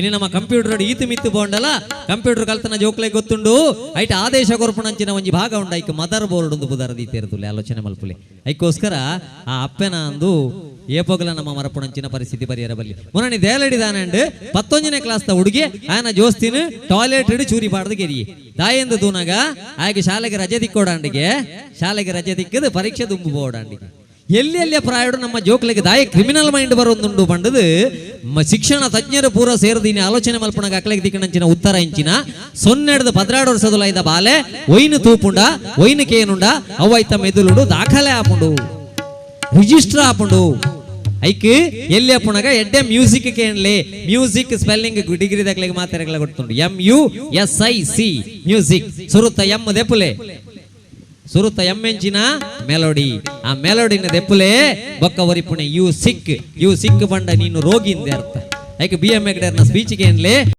ಇನಿ ನಮ್ಮ computer ಈತು ಮಿತ್ತು ಪೋಂಡಲ computer ಕಲ್ತನ ಜೋಕ್ಲೆ ಗೊತ್ತುಂಡು. ಐಟ್ ಆದೇಶ ಕೊರ್ಪುನಂಚಿನ ಒಂಜಿ ಭಾಗ ಉಂಡು. ಐಕ್ ಮದರ್ ಬೋರ್ಡ್ ಒಂದು ಪುದರ್ ದೀತೆರ್ದುಲೆ, ಆಲೋಚನೆ ಮಲ್ಪುಲೆ. ಐಕೋಸ್ಕರ ಆ ಅಪ್ಪೆನ ಅಂದು ಏಪೋಗಲ ನಮ್ಮ ಮರಪುಣಂಚಿನ ಪರಿಸ್ಥಿತಿ ಪರಿಯರ ಬಲ್ಲಿ. ಮುನನಿ ದೇಲಡಿ ದಾನಂಡ್ 11ನೇ ಕ್ಲಾಸ್ ದ ಹುಡುಗಿ ಆಯನ ಜೋಸ್ತಿನ ಟಾಯ್ಲೆಟ್ ಚೂರಿ ಪಾಡ್ದು ಗೆರಿ ದಾಯೆಂದು ತೂನಗ ಆಯಗೆ ಶಾಲೆಗೆ ರಜೆ ದಿಕ್ಕೋಡಾಂಡಿಗೆ, ಶಾಲೆಗೆ ರಜೆ ದಿಕ್ಕದು ಪರೀಕ್ಷೆ ದುಂಬು ಬೋಡಾಂಡಿಗೆ. ಎಲ್ಲಿ ಎಲ್ಲಿಯ ಪ್ರಾಯಡು ನಮ್ಮ ಜೋಕ್ಲೆಗೆ ದಾಯ ಕ್ರಿಮಿನಲ್ ಮೈಂಡ್ ಬರೋದುಂಡು ಪಂಡದು ಶಿಕ್ಷಣ ತಜ್ಞರು ಪೂರ ಸೇರ್ದಿನಿ ಆಲೋಚನೆ ಮಲ್ಪುಣಗ ಅಕ್ಲೆಗ್ ದಿಕ್ಕಣಂಚಿನ ಉತ್ತರ ಇಂಚಿನ: 0ಡ್ದು 12 ವರ್ಷದೊಲ ಇದ್ದ ಬಾಲೆ ಒಯ್ನು ತೂಪುಂಡ, ಒಯ್ನು ಕೇನುಂಡ, ಅವೈತ ಮೆದುಳುಡು ದಾಖಲೆ ಆಪುಂಡು, ರಿಜಿಸ್ಟರ್ ಆಪುಂಡು. ಐಕ್ ಎಲ್ಲಿ ಅಪ್ಪುಣಗ ಎಡ್ಡೆ ಮ್ಯೂಸಿಕ್ ಕೇನ್ಲೆ. ಮ್ಯೂಸಿಕ್ ಸ್ಪೆಲ್ಲಿಂಗ್ ಡಿಗ್ರಿ ದಕ್ಲೆಗ್ ಮಾತೆರೆಗ್ಲ ಗೊತ್ತುಂಡು. MUSIC, music. ಸುರುತ್ತ ಎಂ ದೆಪ್ಪುಲೆ, ಸುರುತ್ತ ಎಂ ಎಂಚಿನ? ಮೆಲೋಡಿ. ಆ ಮೆಲೋಡಿನ ದೆಪ್ಪುಲೆ, ಬೊಕ್ಕ ಒರಿಪುಣೆ you sick. You sick ಪಂಡ ನೀನು ರೋಗಿಂದೆ ಅರ್ಥ. ಐಕ್ ಬಿ ಎಂ ಹೆಗ್ಡೆರ್ನ ಸ್ಪೀಚ್ ಕೇನ್ಲೆ.